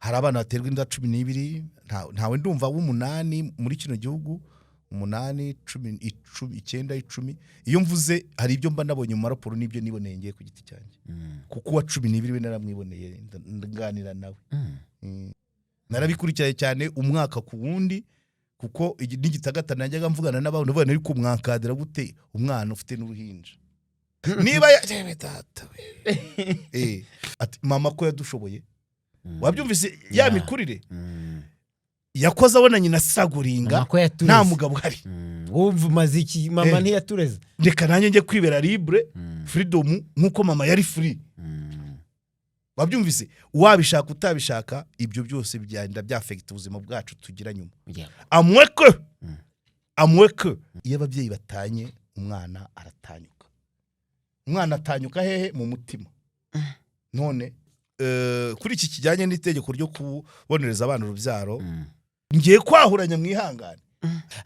Hari abana baterwa inda 12, ntawe ndumva w'umunani muri kino gihugu, 8, 10, 10, 9, 10. Iyo mvuze hari ibyo mba nabonye mu maraporo n'ibyo niboneye ngiye ku giti cyanjye, kuko uwa 12 we naramwiboneye, nganira nawe. Narabikurikiranye cyane umwaka ku wundi, kuko n'igitagata najyaga mvugana n'abantu, ndavuga, ariko mwankadira gute umwana ufite n'uruhinja niba yewe data we. Ati mama ko yadushoboye, wabyumvise ya mikurire yakoze abona nyina asaguringa. Mama ko yatureze. Nta mugabo uhari. Wumva umaze iki mama? Ntiyatureze. Reka nanjye njye kwibera libre, freedom, nk'uko mama yari free. Wabyumvise, wabishaka utabishaka, ibyo byose byagenda byaffecta ubuzima bwacu tugira nyuma. Amweke amweke, iyo ababyeyi batanye, umwana aratanyuka. Umwana atanyuka hehe? Mu mutima. None kuri iki kijyanye n'itegeko ryo kubonereza abana urubyaro, ngiye kwahuranya, mwihangane.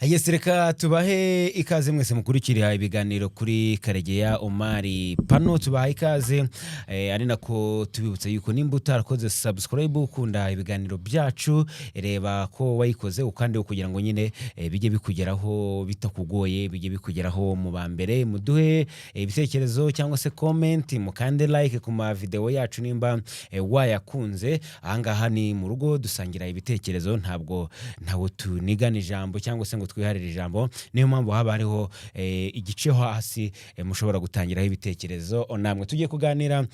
Yes, reka tubahe ikaze mwese mukurikira ibiganiro kuri Karegeya Omari Pano. Tubaha ikaze, ari nako tubibutsa yuko nimba utarakoze subscribe, ukunda ibiganiro byacu, reba ko wayikoze ukande kugira ngo nyine bijye bikugeraho bitakugoye, bijye bikugeraho mu ba mbere. Muduhe ibitekerezo cyangwa se comment, mukande like ku ma video yacu nimba wayakunze. Ahangaha ni mu rugo, dusangira ibitekerezo, ntabwo ntawe tunigana ijambo cyangwa se ngo twiharire ijambo. Niyo mpamvu haba hariho igice hasi mushobora gutangiraho ibitekerezo namwe. Tugiye kuganira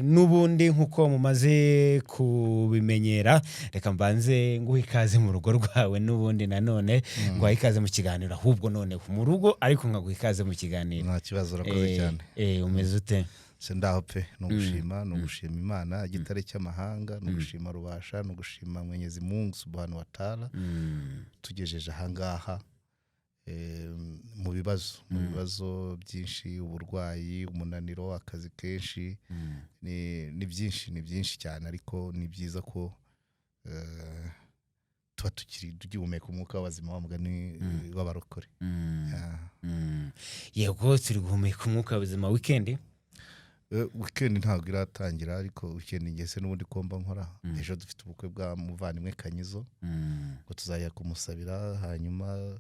n'ubundi nk'uko mumaze kubimenyera. Reka mbanze nguhe ikaze mu rugo rwawe n'ubundi nanone nguha ikaze mu kiganiro, ahubwo noneho mu rugo, ariko nkaguha ikaze mu kiganiro. Nta kibazo, urakoze cyane. Umeze ute? Se ndaho pe, ni ugushima, ni ugushima Imana, igitare cy'amahanga, ni ugushima Rubasha, ni ugushima Mwenyezi Mungu Subhanahu wa Ta'ala tugejeje ahangaha mu bibazo byinshi, uburwayi, umunaniro, akazi kenshi, ni byinshi, ni byinshi cyane, ariko ni byiza ko tuba tukiri tugihumeka umwuka w'abazima, wa mugani w'abarokore. Yeah. Yego, turi guhumeka umwuka w'ubuzima. Weekend? Weekend ntabwo iratangira, ariko weekend ngese n'ubundi ko mba nkora. Ejo dufite ubukwe bwa muvandimwe Kanyizo, ngo tuzajya kumusabira, hanyuma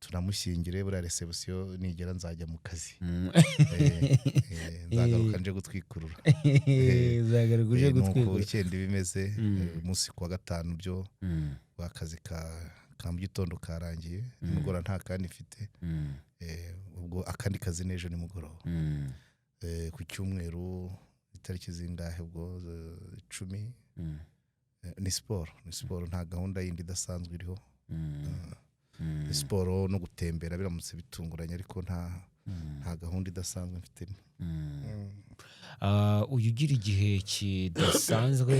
tunamushyingire. Buriya réception nigera nzajya mu kazi. Nzagaruka nje gutwikurura. Uzagaruka uje Nuko gutwikura. weekend bimeze. Umunsi ku wa gatanu byo akazi ka mu gitondo karangiye, nimugoroba nta kandi mfite. Ubwo akandi kazi n'ejo nimugoroba. Ku cyumweru itariki zingahe ubwo? 10. Ni siporo, ni siporo, nta gahunda yindi idasanzwe iriho. Ni siporo no gutembera biramutse bitunguranye, ariko nta gahunda idasanzwe mfitemo. Ah, uyu ugira igihe kidasanzwe,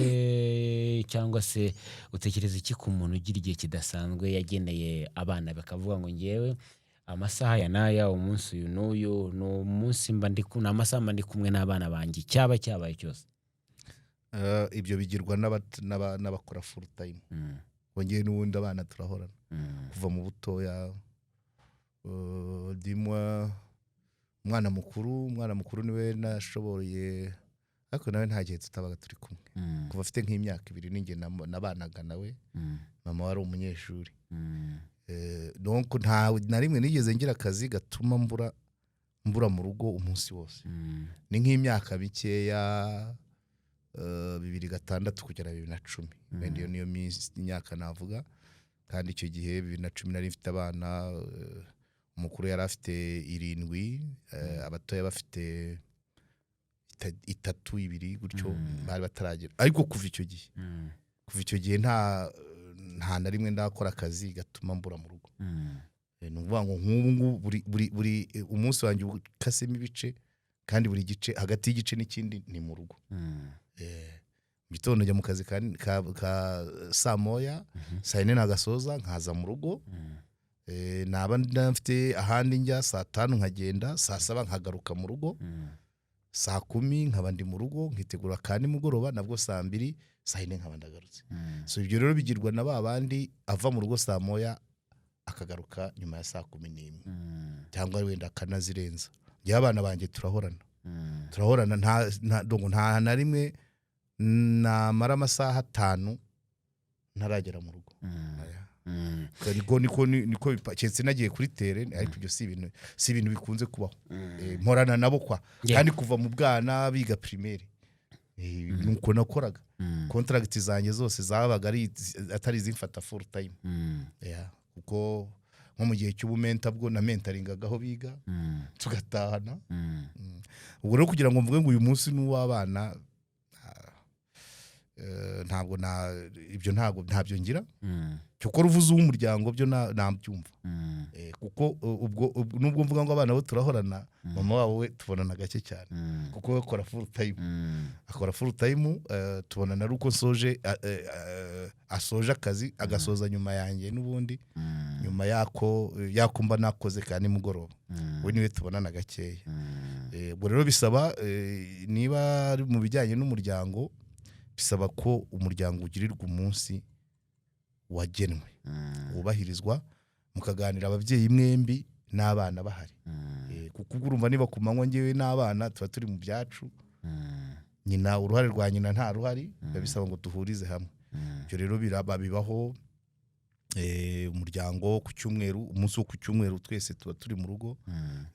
cyangwa se utekereza iki ku muntu ugira igihe kidasanzwe yageneye abana, bakavuga ngo ngewe amasaha ya n'aya, umunsi uyu n'uyu, ni umunsi mba ndi ni amasaha mba ndi kumwe n'abana banjye, cyaba cyabaye cyose? Ibyo bigirwa n'abakora full time. Wongeye n'ubundi abana turahorana kuva mu butoya. Dimwa umwana mukuru niwe nashoboye, ariko nawe nta gihe tutabaga turi kumwe. Kuva afite nk'imyaka 2 ninjye nabanaga nawe. Mama wari umunyeshuri. Donc nta na rimwe nigeze ngira akazi gatuma mbura mu rugo umunsi wose. Ni nk'imyaka mikeya, 2006 kugera 2010. Wenda iyo niyo myaka navuga. Kandi icyo gihe 2010 nari mfite abana, umukuru yari afite 7, abatoya bafite 3, 2 gutyo, bari bataragera. Ariko kuva icyo gihe nta na rimwe ndakora akazi gatuma mbura mu rugo. Ni ukuvuga ngo nk'ubu ngubu buri umunsi wanjye ukasemo ibice, kandi buri gice, hagati y'igice n'ikindi ni mu rugo. Mu gitondo njya mu kazi ka saa 1, saa 4 nagasoza nkaza mu rugo. Naba mfite ahandi njya saa 5 nkagenda, saa 7 nkagaruka mu rugo, saa 10 nkaba ndi mu rugo, nkitegura ka nimugoroba, nabwo saa 2, saa 4 nkaba ndagarutse. So ibyo rero bigirwa na ba bandi ava mu rugo saa 1 akagaruka nyuma ya saa 11 cyangwa wenda akanazirenza. Njyewe abana banjye turahorana, turahorana, nta donc nta na rimwe. Namara amasaha 5 ntaragera mu rugo. Oya. Niko keretse nagiye kuri terrain, ariko ibyo si ibintu bikunze kubaho. Mporana nabo kwa kandi kuva mu bwana biga primaire, nuko nakoraga. Contract zanjye zose zabaga ari atari izimfata full time. Yeah, kuko nko mu gihe cy'ubu mentor bwo na mentoringaga aho biga, tugatahana. Ubwo rero kugira ngo mvuge ngo uyu munsi ni uw'abana, ntabwo na ibyo ntabwo ntabyo ngira. Cyokora uvuze uw'umuryango byo nabyumva. Kuko ubwo nubwo mvuga ngo abana bo turahorana, mama wabo we tubonana gake cyane, kuko we akora full time. Akora full time, tubonana ari uko nsoje, asoje akazi, agasoza nyuma yanjye n'ubundi, nyuma yako mba nakoze ka nimugoroba. We niwe tubonana gakeya. Ubwo rero bisaba, niba ari mu bijyanye n'umuryango, bisaba ko umuryango ugirirwa umunsi wagenwe, wubahirizwa, mukaganira ababyeyi mwembi n'abana bahari. Kuko ubwo urumva niba ku manywa ngewe n'abana tuba turi mu byacu, nyina, uruhare rwa nyina nta ruhari, biba bisaba ngo duhurize hamwe. Ibyo rero biraba, bibaho. Umuryango ku cyumweru, umunsi wo ku cyumweru twese tuba turi mu rugo.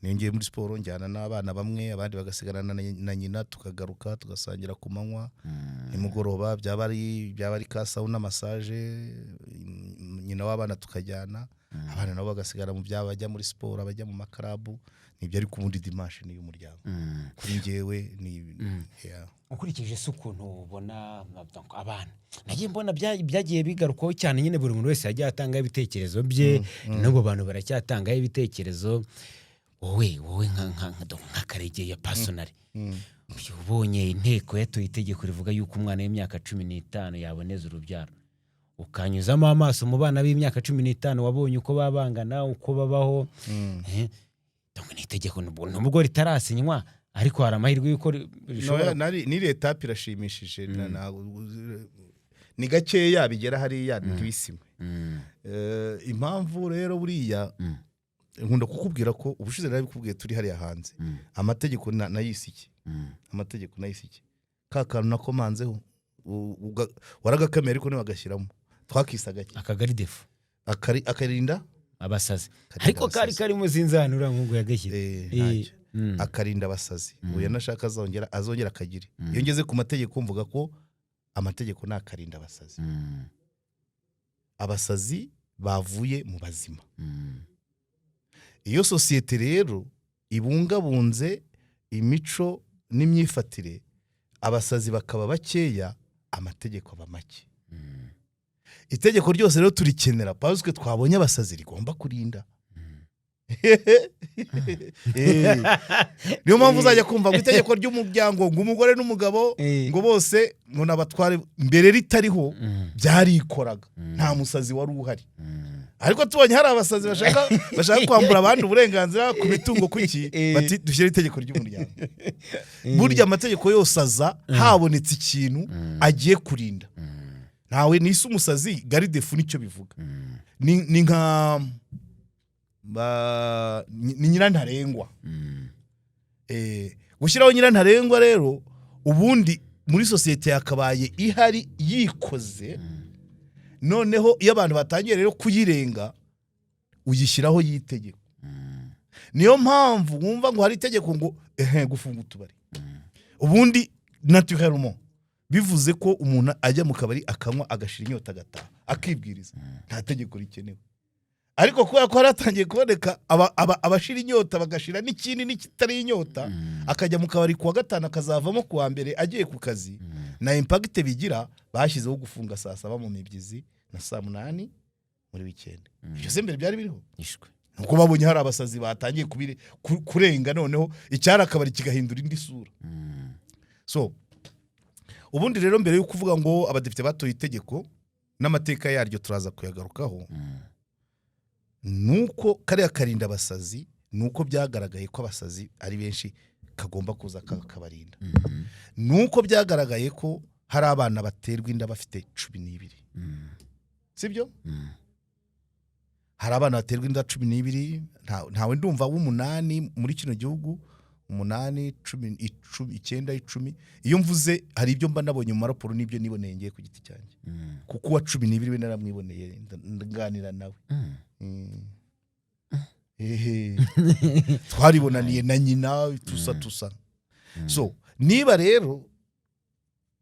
Niyo ngiye muri siporo njyana n'abana bamwe, abandi bagasigarana na nyina, tukagaruka tugasangira ku manywa. Nimugoroba byaba ari ka sauna, massage, nyina w'abana tukajyana, abana nabo bagasigara mu byabo, bajya muri siporo, abajya mu ma club, nibyo. Ariko ubundi dimanche ni iy'umuryango kuri njyewe ni, yeah. Ukurikije se ukuntu ubona abana, nagiye mbona byagiye bigarukwaho cyane nyine, buri muntu wese yagiye atangaho ibitekerezo bye, n'ubu bantu baracyatangaho ibitekerezo. Wowe nka Karegeya personally, ubonye inteko yatoye itegeko rivuga yuko umwana w'imyaka 15 yaboneza urubyaro, ukanyuzamo amaso mu bana b'imyaka 15 wabonye uko baba bangana, uko babaho, donc ni itegeko nubwo ritarasinywa, ariko hari amahirwe y'uko rishobora No, ni étape irashimishije. Ni gakeya bigera hariya ntibisinywe. Impamvu rero buriya nkunda kukubwira ko ubushize narabikubwiye turi hariya hanze, amategeko nayise iki? Amategeko nayise iki? Ka kantu nakomanzeho waragakamiye ariko ntiwagashyiramo, twakise agake? Akagari defu. Akarinda abasazi. Karinda Ariko kari abasazi. karimo sinzanura uriya muhungu yagashyira. Ntacyo. Akarinda abasazi. Ubu yanashaka azongera akagire. Iyo ngeze ku mategeko mvuga ko amategeko ni akarinda abasazi, abasazi bavuye mu bazima. Iyo sosiyete rero ibungabunze imico n'imyifatire, abasazi bakaba bakeya, amategeko aba make. Itegeko ryose rero turikenera parce que twabonye abasazi rigomba kurinda. Niyo mpamvu uzajya kumva ngo itegeko ry'umuryango, ngo umugore n'umugabo ngo bose ngo nabatware. Mbere ritariho byarikoraga, nta musazi wari uhari. Ariko tubonye hari abasazi bashaka kwambura abandi uburenganzira ku mitungo, kuki bati dushyire itegeko ry'umuryango? Burya amategeko yose aza habonetse ikintu agiye kurinda. Ntawe nise umusazi. Garde-fou nicyo bivuga. Ni nka ni nyirantarengwa. Gushyiraho nyirantarengwa rero, ubundi muri sosiyete yakabaye ihari yikoze. Noneho iyo abantu batangiye rero kuyirenga, uyishyiraho y'itegeko. Niyo mpamvu wumva ngo hari itegeko ngo ehe gufunga utubari. Ubundi naturellement bivuze ko umuntu ajya mu kabari akanywa, agashira inyota, agataha, akibwiriza, nta tegeko rikenewe. Ariko kubera ko haratangiye kuboneka abashira inyota bagashira n'ikindi n'ikitari inyota, akajya mu kabari kuwa gatanu akazavamo kuwa mbere agiye ku kazi, na impact bigira, bashyizeho gufunga saa 7 mu mibyizi na saa 8 muri weekend. Ibyo se mbere byari biriho? Ishwe. Nuko babonye hari abasazi batangiye kurenga, noneho icyari akabari kigahindura indi sura. So ubundi rero mbere yo kuvuga ngo abadepite batoye itegeko n'amateka yaryo turaza kuyagarukaho, nuko kariya karinda abasazi, nuko byagaragaye ko abasazi ari benshi, kagomba kuza kabarinda. Nuko byagaragaye ko hari abana baterwa inda bafite 12, sibyo? Hari abana baterwa inda 12. Ntawe ndumva w'umunani muri kino gihugu. 8, 10, 10, 9, 10. Iyo mvuze hari ibyo mba nabonye mu maraporo n'ibyo niboneye ngiye ku giti cyanjye, kuko uwa 12 we naramwiboneye, nganira nawe. Ehe. Twaribonaniye na nyina, tusa tusa. So niba rero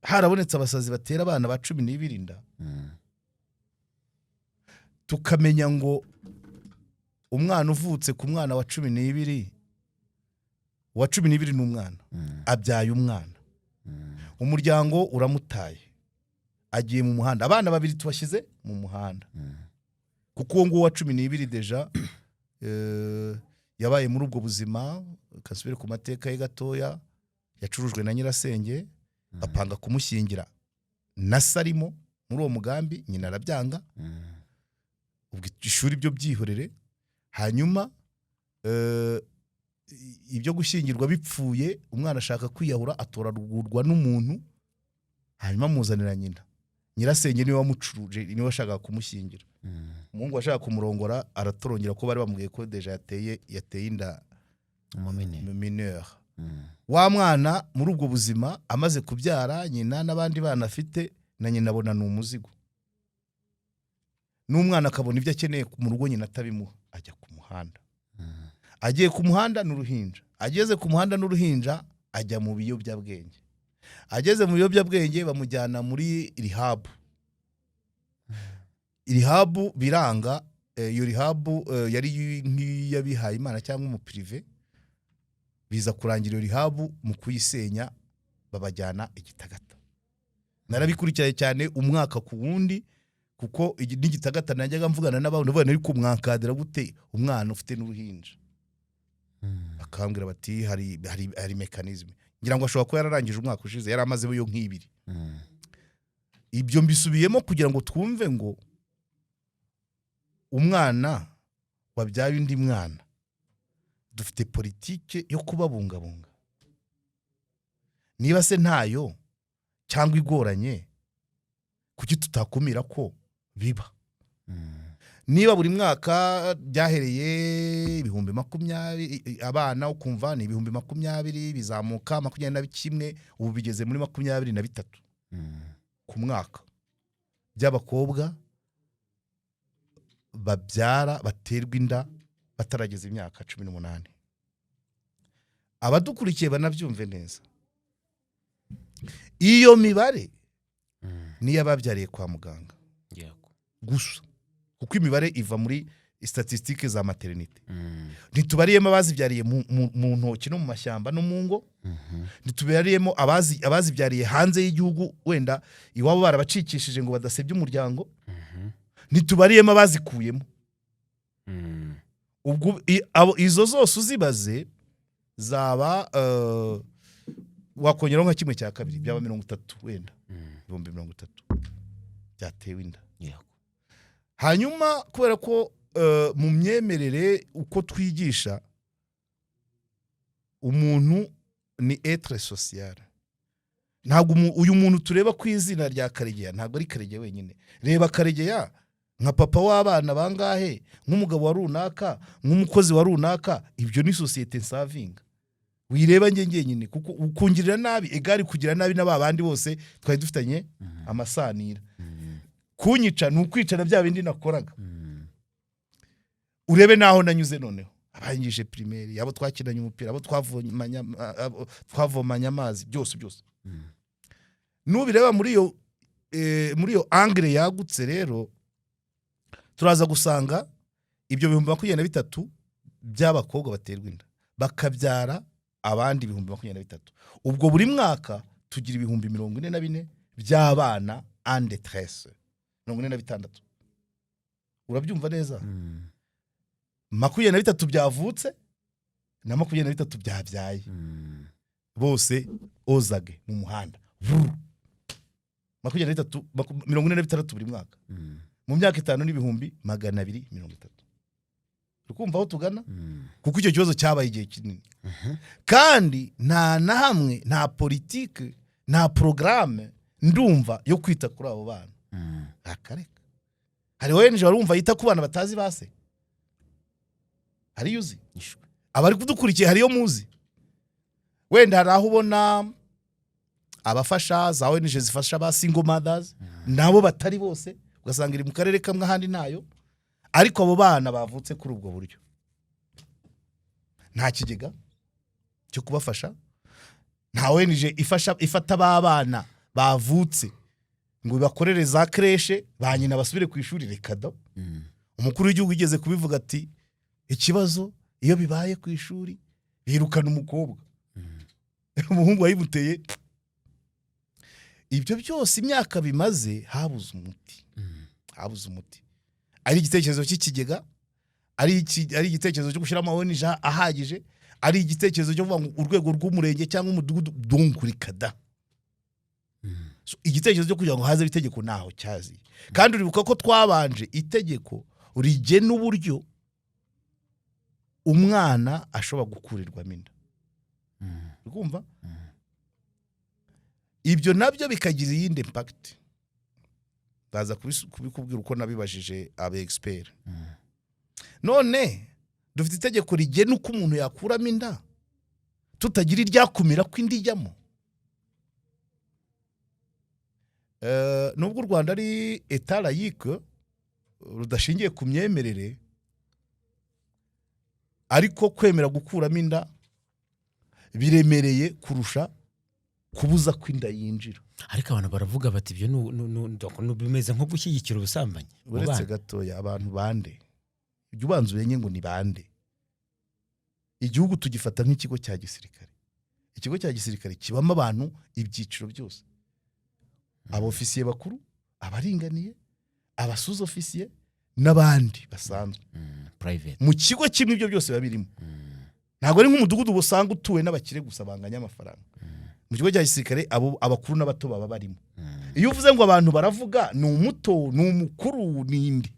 harabonetse abasazi batera abana ba 12 inda, tukamenya ngo umwana uvutse ku mwana wa 12, uwa 12 ni umwana abyaye umwana, umuryango uramutaye, agiye mu muhanda, abana babiri tubashyize mu muhanda, kuko uwo nguwo wa 12 déjà yabaye muri ubwo buzima. Kasubire ku mateka ye gatoya: yacurujwe na nyirasenge, bapanga kumushyingira na sarimo muri uwo mugambi, nyina arabyanga. Ubwo ishuri byo byihorere. Hanyuma ibyo gushyingirwa bipfuye, umwana ashaka kwiyahura, atoragurwa n'umuntu, hanyuma amuzanira nyina. Nyirasenge niwe wamucuruje, niwe washakaga kumushyingira. Umuhungu washaka kumurongora aratorongera, ko bari bamubwiye ko déjà yateye inda Umumene. mineur. Wa mwana muri ubwo buzima, amaze kubyara nyina n'abandi bana afite, na nyina abona ni umuzigo, n'umwana akabona ibyo akeneye mu rugo nyina atabimuha, ajya ku muhanda. Agiye ku muhanda n'uruhinja, ageze ku muhanda n'uruhinja, ajya mu biyobyabwenge. Ageze mu biyobyabwenge, bamujyana muri rehab. Rehab biranga. Iyo rehab yari nk'iy'abihaye Imana cyangwa umuprivé. Biza kurangira iyo rehab mu kuyisenya, babajyana i Gitagata. Narabikurikiranye cyane umwaka ku wundi, kuko n'Igitagata najyaga mvugana n'abantu, ndavuga ariko mwankadira gute umwana ufite n'uruhinja? Bakambwira bati hari mécanisme. Ngira ngo ashobora kuba yararangije umwaka ushize, yari amazeho yo nk'ibiri. Ibyo mbisubiyemo kugira ngo twumve ngo umwana wabyaye undi mwana, dufite politike yo kubabungabunga? Niba se ntayo cyangwa igoranye, kuki tutakumira ko biba? Niba buri mwaka byahereye 20,000 abana, ukumva ni 20,000, bizamuka 21, ubu bigeze muri 23 ku mwaka by'abakobwa babyara, baterwa inda batarageza imyaka 18. Abadukurikiye banabyumve neza, iyo mibare niyo ababyariye kwa muganga gusa, kuko imibare iva muri statistiques za maternité. Ntitubariyemo abazibyariye mu ntoki no mu mashyamba no mu ngo, ntitubariyemo abazibyariye hanze y'igihugu, wenda iwabo barabacikishije ngo badasebya umuryango, ntitubariyemo abazikuyemo. Ubwo izo zose uzibaze zaba wakongeraho nka kimwe cya kabiri, byaba 30 wenda, 30,000 byatewe inda. Hanyuma kubera ko mu myemerere uko twigisha, umuntu ni être social. Ntabwo uyu muntu tureba ku izina rya Karegeya, ntabwo ari Karegeya wenyine. Reba Karegeya nka papa w'abana bangahe, nk'umugabo wa runaka, nk'umukozi wa runaka. Ibyo ni sosiyete nsavinga. Wireba njye njyenyine, kuko ukungirira nabi egari kugira nabi na ba bandi bose twari dufitanye amasanira. Kunyica ni ukwica na bya bindi nakoraga. Urebe naho nanyuze noneho, abangije primaire, abo twakinanye umupira, abo twavomanye amazi, byose byose. Nubireba muri iyo angle yagutse rero, turaza gusanga ibyo 23,000 by'abakobwa baterwa inda bakabyara abandi 23,000. Ubwo buri mwaka tugira 44,000 by'abana en détresse, 46. Urabyumva neza? 23 byavutse na 23 byabyaye, bose ozage mu muhanda. Vuru. 23, 46 buri mwaka, mu myaka 5 n'230,000. Uri kumva aho tugana? Kuko icyo kibazo cyabaye igihe kinini, kandi nta na hamwe, nta politike, nta porogaramu ndumva yo kwita kuri abo bana. Akareka, hari ONG warumva yita ku bana batazi base? Hariyo uzi? Abari kudukurikiye, hariyo muzi? Wenda hari aho ubona abafasha, za ONG zifasha ba single mothers, nabo batari bose, ugasanga iri mu karere kamwe ahandi ntayo. Ariko abo bana bavutse kuri ubwo buryo, nta kigega cyo kubafasha, nta ONG ifasha, ifata ba bana bavutse ngo bakorere za crèche, ba nyina basubire ku ishuri. Reka da. Umukuru w'igihugu yigeze kubivuga ati: "Ikibazo iyo bibaye ku ishuri, birukana umukobwa, umuhungu wayimuteye." Ibyo byose imyaka bimaze habuze umuti, habuze umuti. Ari igitekerezo cy'ikigega, ari igitekerezo cyo gushyiramo ONG ahagije, ari igitekerezo cyo kuvuga ngo urwego rw'umurenge cyangwa umudugudu dunkurikada. So, igitekerezo cyo kugira ngo haze itegeko ntaho cyaziye. Kandi uribuka ko twabanje itegeko rigena uburyo umwana ashobora gukurirwamo inda. Urumva ibyo nabyo bikagira iyindi impact, ndaza kubikubwira uko nabibajije aba expert. None dufite itegeko rigena uko umuntu yakuramo inda, tutagira iryakumira ko inda ijyamo. Nubwo u Rwanda ari état laïque rudashingiye ku myemerere, ariko kwemera gukuramo inda biremereye kurusha kubuza ko inda yinjira. Ariko abantu baravuga bati ibyo donc bimeze nko gushyigikira ubusambanyi mu Uretse bana. gatoya. Abantu bande? Ujya ubanza umenye ngo ni bande. Igihugu tugifata nk'ikigo cya gisirikare. Ikigo cya gisirikare kibamo abantu ibyiciro byose: abofisiye bakuru, abaringaniye, abasous-officier n'abandi basanzwe. Private. Mu kigo kimwe ibyo byose biba birimo. Ntabwo ari nk'umudugudu usanga utuwe n'abakire gusa banganya amafaranga. Mu kigo cya gisirikare abo abakuru n'abato baba barimo. Iyo uvuze ngo abantu baravuga, ni umuto, ni umukuru, ni indi.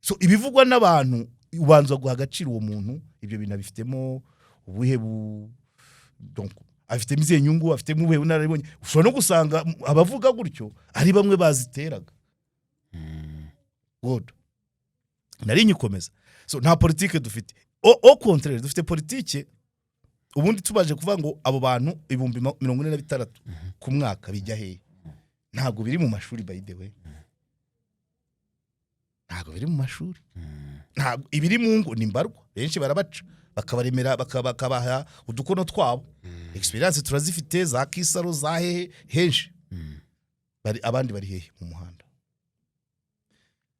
So ibivugwa n'abantu, ubanza guha agaciro uwo muntu, ibyo bintu abifitemo ubuhe donc afitemo izihe nyungu, afitemo ubuhe bunararibonye. Ushobora no gusanga abavuga gutyo ari bamwe baziteraga. Good, nari nyikomeza. So nta politike dufite. Au contraire, dufite politike ubundi tubaje kuvuga ngo abo bantu 46,000 ku mwaka bijya hehe? Ntabwo biri mu mashuri, by the way, ntabwo biri mu mashuri. Ntabwo ibiri mu ngo ni mbarwa. Benshi barabaca bakabaremera, bakabaha udukono twabo. Experience turazifite, za Kisaro, za hehe henshi. Bari abandi bari hehe? Mu muhanda.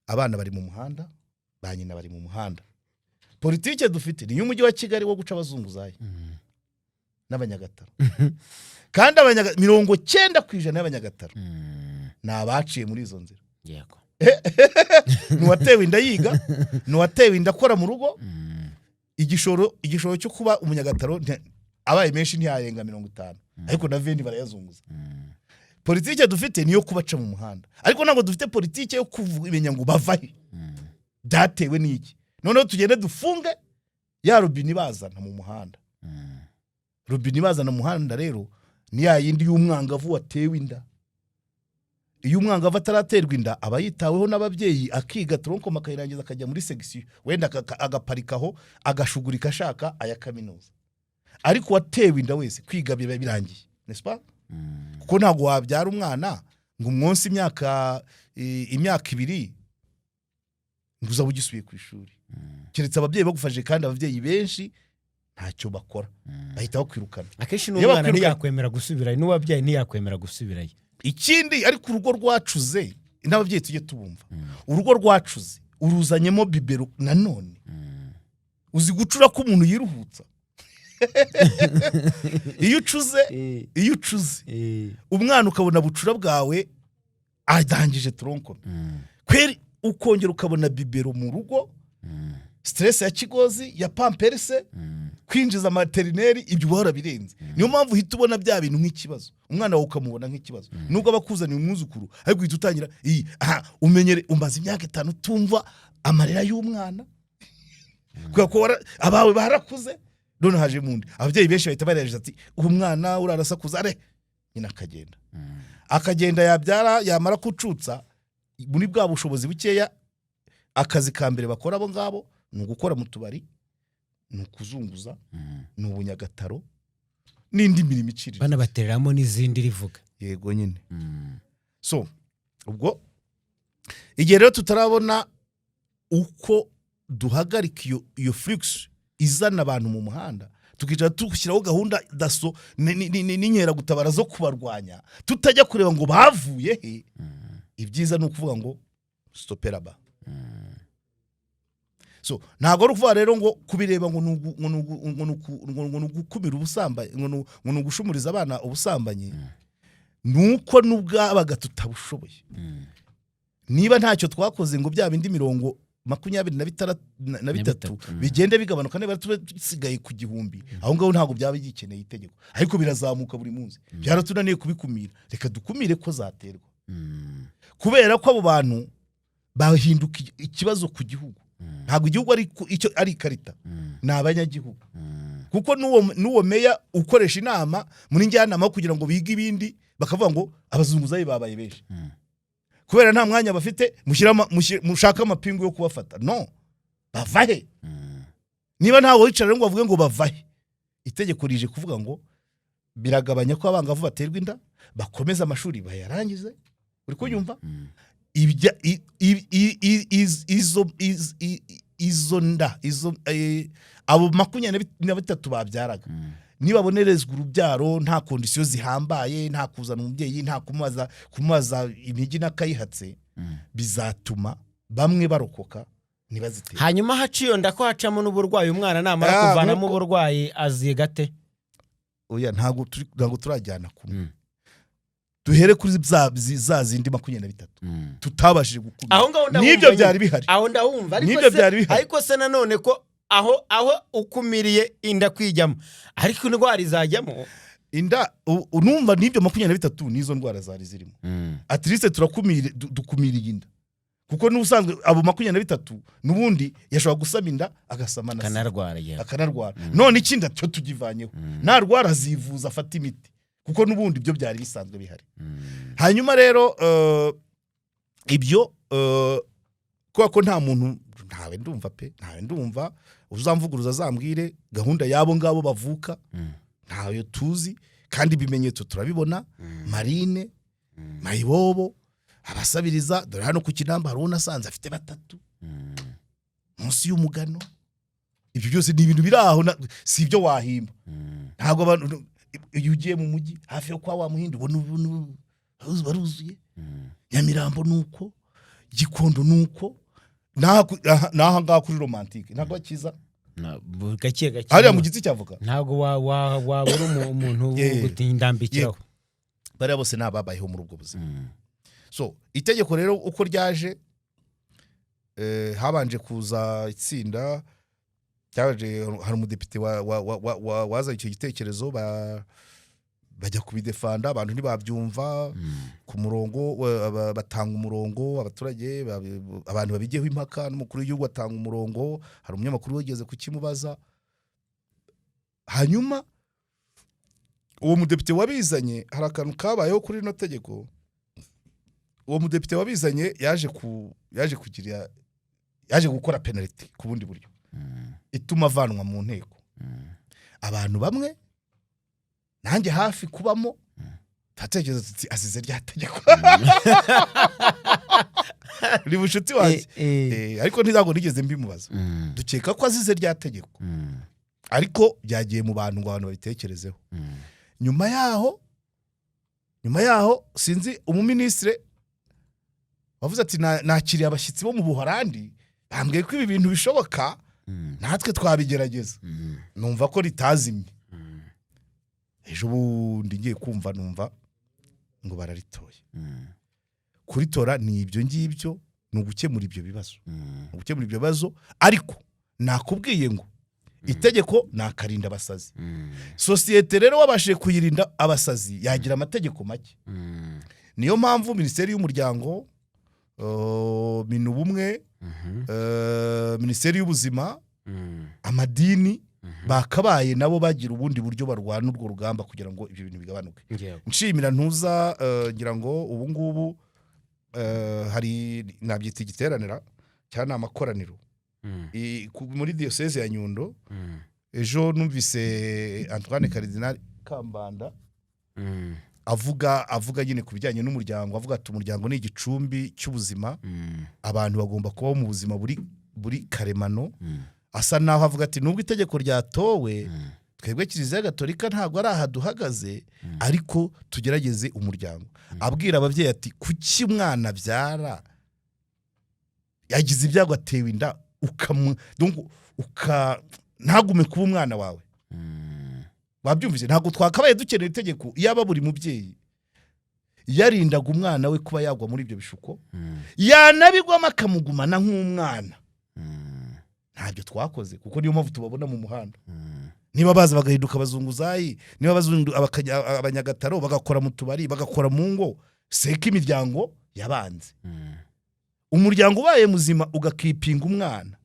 Abana bari mu muhanda, ba nyina bari mu muhanda. Politike dufite ni iy'umujyi wa Kigali wo guca abazunguzayi n'Abanyagataro. Kandi 90% y'Abanyagataro ni abaciye muri izo nzira. Ni uwatewe inda yiga, ni uwatewe inda akora mu rugo. Igishoro cyo kuba umunyagataro abaye menshi ntiyarenga 50, ariko na 20 barayazunguza. Politike dufite niyo kubaca mu muhanda, ariko ntabwo dufite politike yo kumenya ngo bava he, byatewe n'iki. Noneho tugende dufunge ya robine bazana mu muhanda. Robine bazana mu muhanda rero ni ya yindi y'umwangavu watewe inda. Iyo umwangavu ataraterwa inda, aba yitaweho n'ababyeyi, akiga tronc commun akayirangiza, akajya muri section, wenda agaparikaho, agashugurika ashaka aya kaminuza. Ariko uwatewe inda wese, kwiga biba birangiye, n'est-ce pas? Kuko ntabwo wabyara umwana ngo umwonse imyaka 2 ngo uzabe ugisubiye ku ishuri, keretse ababyeyi bagufashije. Kandi ababyeyi benshi ntacyo bakora, bahita bakwirukana. Akenshi Iyo n'umwana ntiyakwemera gusubirayo, n'uwabyaye ntiyakwemera gusubirayo. Ikindi ariko, urugo rwacuze, n'ababyeyi tujye tubumva, urugo rwacuze uruzanyemo biberon nanone. Uzi gucura ko umuntu yiruhutsa? Iyo ucuze, iyo ucuze umwana ukabona bucura bwawe arangije tronc commun kweri, ukongera ukabona biberon mu rugo, stress ya kigozi, ya Pampers, kwinjiza maternelle, ibyo uba warabirenze. Niyo mpamvu uhita ubona bya bintu nk'ikibazo, umwana wawe ukamubona nk'ikibazo, nubwo aba akuzaniye umwuzukuru. Ariko uhita utangira iyi aha umenyere, umaze imyaka 5 utumva amarira y'umwana kubera ko abawe barakuze, none haje mundi. Ababyeyi benshi bahita barejeje ati: "Uwo mwana urarasakuza." Are nyina akagenda, akagenda, yabyara, yamara kucutsa, muri bwa bushobozi bukeya, akazi ka mbere bakora abo ngabo ni ugukora mu tubari, ni ukuzunguza, ni ubunyagataro. N'indi mirimo iciriritse. Banabatereramo n'izindi rivuga. Yego nyine. So ubwo igihe rero tutarabona uko duhagarika iyo flux izana abantu mu muhanda, tukicara dushyiraho gahunda DASSO n'inkeragutabara zo kubarwanya, tutajya kureba ngo bavuye he, ibyiza ni ukuvuga ngo stop là-bas. So ntabwo ari ukuvuga rero ngo kubireba ngo ni ugu- ngo ni ugu- ngo ni uku- ngo ngo ni ugukumira ubusambanyi, ngo ni ugushumuriza abana ubusambanyi. Ni uko n'ubwabaga tutabushoboye. Niba ntacyo twakoze ngo bya bindi 23 bitatu, bigende bigabanuka, niba tube dusigaye ku 1000 aho ngaho, ntabwo byaba bigikeneye itegeko, ariko birazamuka buri munsi, byaratunaniye kubikumira. Reka dukumire ko zaterwa, kubera ko abo bantu bahinduka ikibazo ku gihugu. Ntabwo igihugu ari icyo ari ikarita, ni abanyagihugu, kuko n'uwo meya ukoresha inama muri njyanama kugira ngo bige ibindi, bakavuga ngo abazunguzayi babaye benshi, kubera nta mwanya bafite, mushake amapingu yo kubafata. No bava he? Niba ntawe wicara rero ngo bavuge ngo bava he, itegeko rije kuvuga ngo biragabanya ko abangavu baterwa inda, bakomeze amashuri bayarangize. Uri kunyumva? Ibya i- i- i- i- iz- izo iz- i- i- izo nda, izo abo 23 babyaraga, nibabonerezwa urubyaro, nta conditions zihambaye, nta kuzana umubyeyi, nta kumubaza imigi n'akayihatse, bizatuma bamwe barokoka ntibazitere. Hanyuma haciyo nda ko hacamo n'uburwayi, umwana namara kuvanamo uburwayi aziga ate? Oya, ntabwo turajyana kumwe. Duhere kuri za zindi 23 tutabashije gukumira. Aho ngaho ndahumva N'ibyo nyine. byari bihari. Aho ndahumva, ariko N'ibyo se byari bihari. ariko se nanone ko aho ukumiriye inda kwijyamo, ariko indwara izajyamo? Inda numva n'ibyo 23 n'izo ndwara zari zirimo. At least turakumire, dukumiriye inda, kuko n'ubusanzwe abo 23 n'ubundi yashobora gusama inda, agasama na sida. Akanarwara, yewe. Akanarwara. None ikindi cyo tugivanyeho, narwara azivuza, afata imiti, kuko n'ubundi ibyo byari bisanzwe bihari. Hanyuma rero ibyo kubera ko nta muntu, ntawe ndumva pe, ntawe ndumva uzamvuguruza azambwire gahunda y'abo ngabo bavuka. Ntayo tuzi, kandi ibimenyetso turabibona: marine, mayibobo, abasabiriza. Dore hano ku Kinamba hari uwo nasanze afite batatu munsi y'umugano. Ibyo byose ni ibintu biri aho, si ibyo wahimba. Ntabwo abantu, iyo ugiye mu mujyi hafi yo kwa wa Muhindi, ubona baruzuye. Nyamirambo ni uko, Gikondo ni uko, n'aha ngaha kuri Romantike ntabwo bakiza. Gake gake. Hariya mu giti cy'avoka. Ntabwo wabura umuntu ndambikiraho. Bariya bose ni ababayeho muri ubwo buzima. So itegeko rero uko ryaje, habanje kuza itsinda ryaje, hari umudepite wazanye icyo gitekerezo, bajya kubidefanda, abantu ntibabyumva ku murongo, batanga umurongo abaturage, abantu babigeho impaka, n'umukuru w'igihugu atanga umurongo. Hari umunyamakuru wigeze kukimubaza. Hanyuma uwo mudepite wabizanye, hari akantu kabayeho kuri rino tegeko. Uwo mudepite wabizanye yaje kugira, yaje gukora penalty ku bundi buryo ituma avanwa mu nteko. Abantu bamwe, nanjye hafi kubamo, turatekereza tuti azize rya tegeko, ni bucuti wanjye. Ariko ntabwo nigeze mbimubaza. Dukeka ko azize rya tegeko, ariko byagiye mu bantu ngo abantu babitekerezeho. Nyuma yaho sinzi umuminisitiri wavuze ati "Nakiriye abashyitsi bo mu Buholandi, bambwiye ko ibi bintu bishoboka, natwe twabigerageza." Numva ko ritazimye. Ejo bundi ngiye kumva numva ngo bararitoye. Kuritora ni ibyo ngibyo, ni ugukemura ibyo bibazo, ni ugukemura ibyo bibazo. Ariko nakubwiye ngo itegeko ni akarinda abasazi. Sosiyete rero wabashije kuyirinda abasazi yagira amategeko make. Niyo mpamvu Minisiteri y'Umuryango, Minubumwe, Minisiteri y'Ubuzima, amadini bakabaye nabo bagira ubundi buryo barwana urwo rugamba kugira ngo ibyo bintu bigabanuke. Nshimira ntuza, ngira ngo ubu ngubu hari nabyita igiteranira cyangwa ni amakoraniro muri diyoseze ya Nyundo. Ejo numvise Antoine Cardinal. Kambanda avuga nyine ku bijyanye n'umuryango, avuga ati umuryango ni igicumbi cy'ubuzima, abantu bagomba kubaho mu buzima buri karemano. Asa naho avuga ati nubwo itegeko ryatowe, twebwe Kiliziya Gatolika ntabwo ari aha duhagaze, ariko tugerageze umuryango. Abwira ababyeyi ati kuki umwana abyara yagize ibyago atewe inda, ukamu donc ntagume kuba umwana wawe? Wabyumvise? Ntabwo twakabaye dukeneye itegeko iyaba buri mubyeyi yarindaga umwana we kuba yagwa muri ibyo bishuko, yanabigwamo akamugumana nk'umwana. Ntabyo twakoze, kuko niyo mpamvu tubabona mu muhanda. Niba baza bagahinduka abazunguzayi, niba abanyagataro bagakora mu tubari, bagakora mu ngo, seka imiryango yabanze. Umuryango ubaye muzima, ugakipinga umwana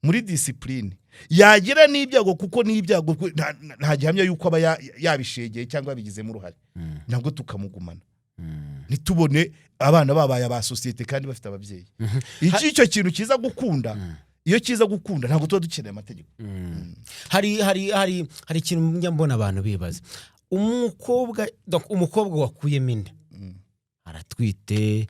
muri discipline, yagira n'ibyago, kuko n'ibyago nta gihamya y'uko aba yabishegeye cyangwa yabigizemo uruhare, nabwo tukamugumana, ntitubone abana babaye aba sosiyete kandi bafite ababyeyi. Icyo kintu kiza gukunda, iyo kiza gukunda ntabwo tuba dukeneye amategeko. Hari ikintu njya mbona abantu bibaza. Umukobwa, donc umukobwa wakuyemo inda, aratwite,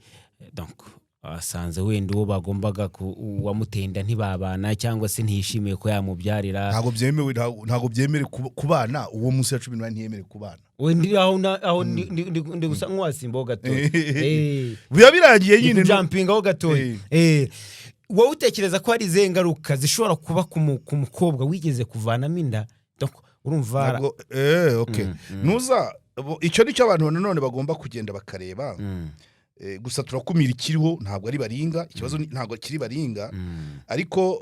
donc asanze wenda uwo bagombaga uwamuteye inda ntibabana, cyangwa se ntiyishimiye ko yamubyarira. Ntabwo byemewe, ntabwo byemerewe kubana uwo munsi ya 18, ntiyemerewe kubana. We aho ndi gusa nk'uwasimbaho gatoya. Biba birangiye nyine. Jumpingaho gatoya. Wowe utekereza ko hari izihe ngaruka zishobora kuba ku mukobwa wigeze kuvanamo inda? Donc, urumva Ntabwo, okay. Nuza icyo nicyo abantu nanone bagomba kugenda bakareba. Gusa turakumira ikiriho, ntabwo ari baringa ikibazo, ntabwo kiri baringa. Ariko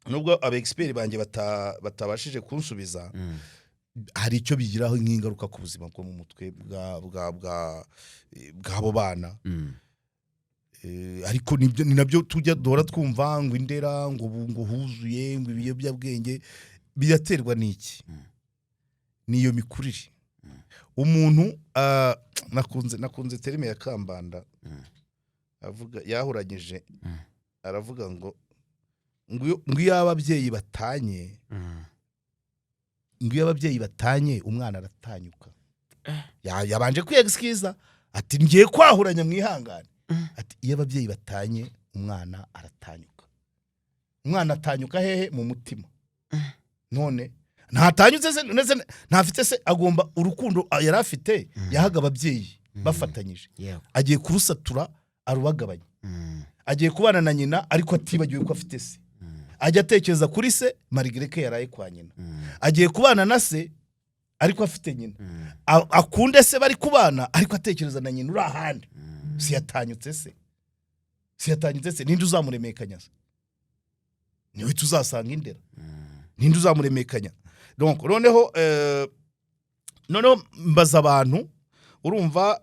nubwo aba expert banjye batabashije kunsubiza, hari icyo bigiraho nk'ingaruka ku buzima bwo mu mutwe bw'abo bana. Ariko nibyo, ni nabyo tujya duhora twumva ngo indera ngo ngo huzuye ngo ibiyobyabwenge. Biraterwa n'iki? Niyo mikurire umuntu. Nakunze terme ya Kambanda avuga, yahuranyije, aravuga ngo iyo ababyeyi batanye, ngo iyo ababyeyi batanye umwana aratanyuka. Yabanje kwiyegisikiza ati ngiye kwahuranya mwihangane. Ati iyo ababyeyi batanye umwana aratanyuka. Umwana atanyuka hehe? Mu mutima. None ntatanyutse se? Ndetse ntafite se? Agomba urukundo yari afite, yahaga ababyeyi bafatanyije, agiye kurusatura arubagabanya. Agiye kubana na nyina, ariko atibagiwe ko afite se, ajya atekereza kuri se malgré ko yaraye kwa nyina. Agiye kubana na se ariko afite nyina. Akunde se bari kubana, ariko atekereza na nyina uri ahandi. Si yatanyutse se? Si yatanyutse se? Ninde uzamuremekanya se? Niwe tuzasanga indera. Ninde uzamuremekanya? Donc noneho mbaza abantu, urumva,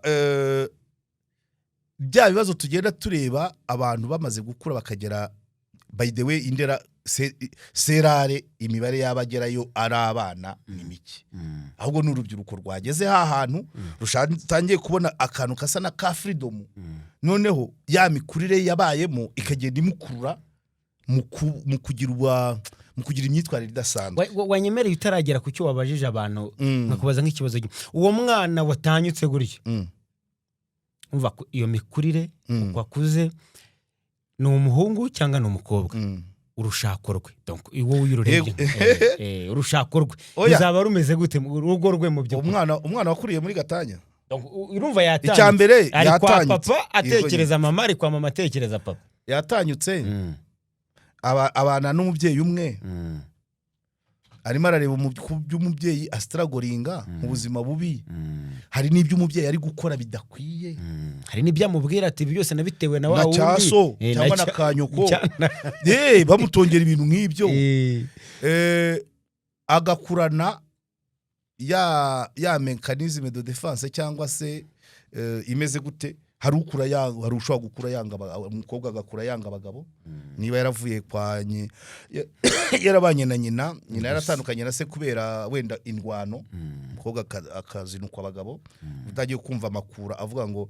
bya bibazo tugenda tureba abantu bamaze gukura bakagera, by the way, indera serare, imibare y'abagerayo ari abana ni mike, ahubwo ni urubyiruko rwageze ha hantu rutangiye kubona akantu gasa na ka freedom, noneho ya mikurire yabayemo ikagenda imukurura mu kugira imyitwarire idasanzwe. Wanyemereye utaragera ku cyo wabajije abantu, nkakubaza nk'ikibazo uwo mwana watanyutse gutyo, umva ko iyo mikurire, uko akuze, ni umuhungu cyangwa ni umukobwa, urushako rwe, donc wowe iyo ururebye, urushako rwe Oya. ruzaba rumeze gute mu rugo rwe mu by'ukuri? Umwana wakuriye muri gatanya, Donc, urumva yatanyutse. Icya mbere, Ari kwa yatanyutse. papa atekereza mama, ari kwa mama atekereza papa. Yatanyutse, abana n'umubyeyi umwe, arimo arareba ku by'umubyeyi astrugglinga mu buzima bubi. Hari n'ibyo umubyeyi ari gukora bidakwiye. Hari n'ibyo amubwira ati ibi byose nabitewe na wa Na wundi. cyaso cyangwa na kanyoko. Bamutongera ibintu nk'ibyo. Agakurana ya mécanisme de défense cyangwa se imeze gute? Hari ukura ya, hari ushobora gukura yanga umukobwa agakura yanga abagabo, niba yaravuye kwa yarabanye na nyina, nyina yaratandukanye na se kubera wenda indwano, umukobwa akazinukwa abagabo. Utagiye kumva amakura avuga ngo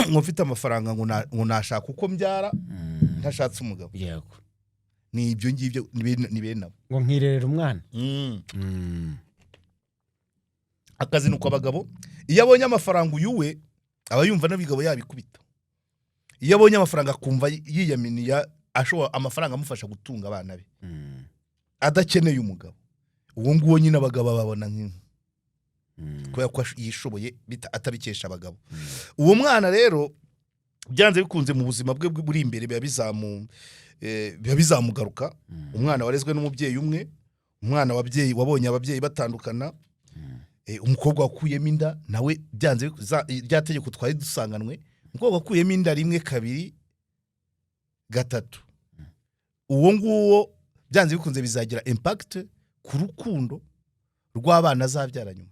mfite amafaranga, ngo nashaka uko mbyara ntashatse umugabo. Ni ibyo ngibyo, ni bene abo. Ngo nkirerera umwana. Akazinukwa abagabo. Iyo abonye amafaranga, uyu we aba yumva n'abigabo yabikubita. Iyo abonye amafaranga akumva yiyaminiya, ashobora amafaranga amufasha gutunga abana be adakeneye umugabo. Uwo nguwo nyine abagabo babona nk'inka kubera ko yishoboye atabikesha abagabo. Uwo mwana rero byanze bikunze mu buzima bwe buri imbere biba bizamugaruka. Umwana warezwe n'umubyeyi umwe, umwana wabyeyi wabonye ababyeyi batandukana, umukobwa wakuyemo inda nawe byanze rya tegeko twari dusanganwe, umukobwa wakuyemo inda rimwe, kabiri, gatatu, uwo nguwo byanze bikunze bizagira impact ku rukundo rw'abana azabyara nyuma.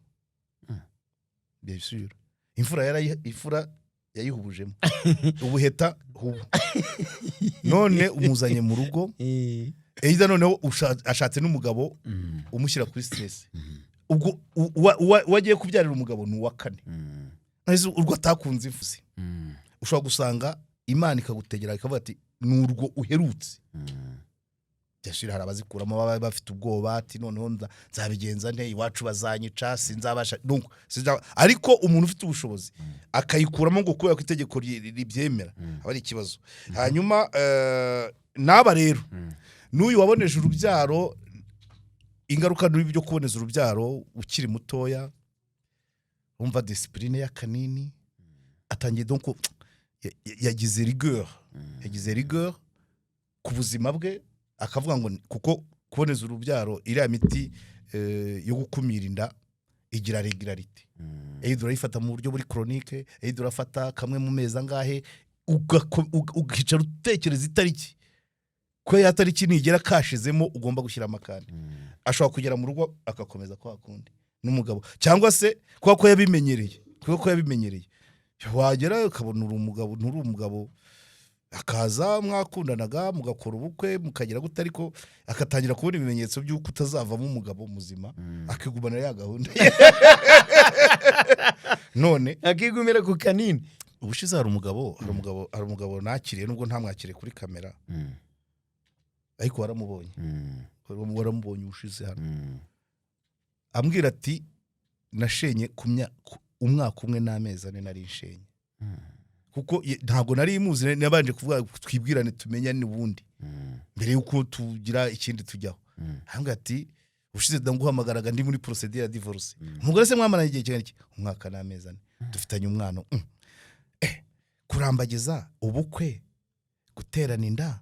Bien sûr, imfura yayihubujemo ubuheta hubu, none umuzanye mu rugo, either noneho ashatse n'umugabo umushyira kuri stress. Ubwo uwo agiye kubyarira umugabo ni uwa kane. Ese urwo atakunze ifuzi, ushobora gusanga Imana ikagutegera ikavuga ati: "Ni urwo uherutse." Byashira hari abazikuramo baba bafite ubwoba, ati: "Noneho nzabigenza nte? Iwacu bazanyica, sinzabasha." Donc, ariko umuntu ufite ubushobozi akayikuramo ngo kubera ko itegeko ribyemera, aba ari ikibazo. Hanyuma n'aba rero, n'uyu waboneje urubyaro, ingaruka n'ibyo byo kuboneza urubyaro ukiri mutoya, wumva discipline y'akanini atangiye, donc yagize rigueur, yagize rigueur ku buzima bwe, akavuga ngo kuko kuboneza urubyaro, iriya miti yo gukumira inda igira régularité. Either urayifata mu buryo buri chronique, either urafata kamwe mu mezi angahe, ukicara utekereza itariki, ko ya tariki nigera kashizemo ugomba gushyiramo akandi. Ashobora kugera mu rugo agakomeza kwa kundi n'umugabo, cyangwa se kubera ko yabimenyereye, wagera ukabona uri umugabo, nturi umugabo, akaza mwakundanaga, mugakora ubukwe, mukagira gute, ariko agatangira kubona ibimenyetso by'uko utazavamo umugabo muzima, akigumana ya gahunda none akigumira ku kanini. Ubushize hari umugabo nakiriye, nubwo ntamwakiriye kuri kamera, ariko waramubonye ubushize hano, ambwira ati: "Nashenye umwaka umwe n'amezi 4 nari nshenye, kuko ntabwo nari muzi, nabanje kuvuga twibwirane, tumenyane ubundi mbere y'uko tugira ikindi tujyaho." Ambwira ati: "Ubushize ndaguhamagaraga ndi muri procédure ya divorce." Umugore se mwamaranye igihe kingana iki? Umwaka n'amezi 4, dufitanye umwana. Kurambagiza, ubukwe, guterana inda,